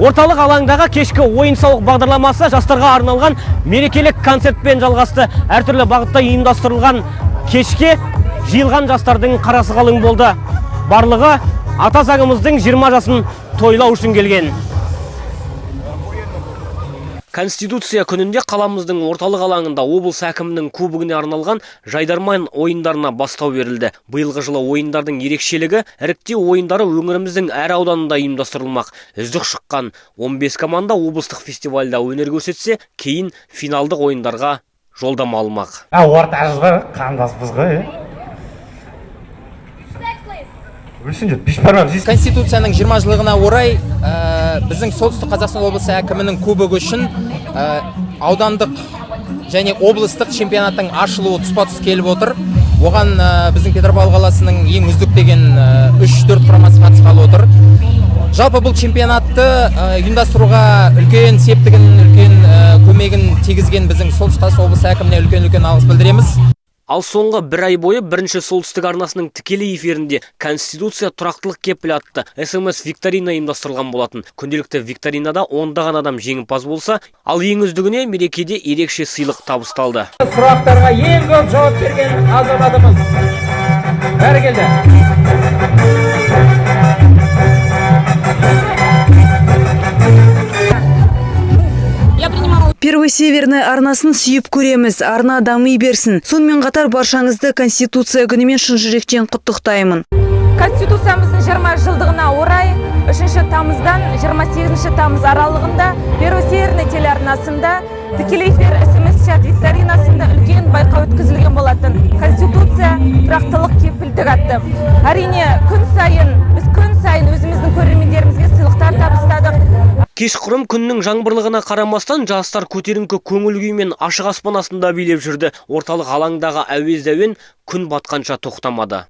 Орталық алаңдағы кешкі ойын-сауық бағдарламасы жастарға арналған мерекелік концертпен жалғасты. Әртүрлі бағытта ұйымдастырылған кешке жиылған жастардың қарасы қалың болды. Барлығы ата заңымыздың 20 жасын тойлау үшін келген. Конституция күнінде қаламыздың орталық алаңында облыс әкімінің кубогіне арналған жайдарман ойындарына бастау берілді. Биылғы жылы ойындардың ерекшелігі іріктеу ойындары өңіріміздің әр ауданында ұйымдастырылмақ. Үздік шыққан 15 команда облыстық фестивальда өнер көрсетсе, кейін финалдық ойындарға жолдама алмақ. А, орта жүз ғой, қандаспыз ғой. Өлсін деп, бешбармақ жейсің. Конституцияның 20 жылдығына орай біздің Солтүстік Қазақстан облысы әкімінің кубогы үшін аудандық және облыстық чемпионаттың ашылуы тұспа-тұс келіп отыр. Оған біздің Петропавл қаласының ең үздік деген 3-4 құрамасы қатысқалы отыр. Жалпы бұл чемпионатты ұйымдастыруға үлкен септігін, үлкен көмегін тигізген біздің Солтүстік Қазақстан облысы әкіміне үлкен-үлкен алғыс білдіреміз. Ал соңғы бір ай бойы бірінші Солтүстік арнасының тікелей эфирінде Конституция тұрақтылық кепілі атты СМС викторина ұйымдастырылған болатын. Күнделікті викторинада ондаған адам жеңімпаз болса, ал ең үздігіне мерекеде ерекше сыйлық табысталды. Сұрақтарға ең көп жауап берген азаматымыз. Бәрекелді. Первый Северный арнасын сүйіп көреміз, арна дами берсін. Сонымен қатар баршаңызды Конституция күнімен шын жүректен құттықтаймын. Конституциямыздың 20 жылдығына орай 3 тамыздан 28 тамыз аралығында Первый Северный телеарнасында тікелей эфир СМС-чат викторинасында үлкен байқау өткізілген болатын. Конституция тұрақтылық кепілдік атты. Әрине, күн сайын біз күн сайын өзіміздің көрермендерімізге сыйлықтар табыстадық. Кешқұрым күннің жаңбырлығына қарамастан жастар көтеріңкі көңіл күймен ашық аспан астында билеп жүрді. Орталық алаңдағы әуезді әуен күн батқанша тоқтамады.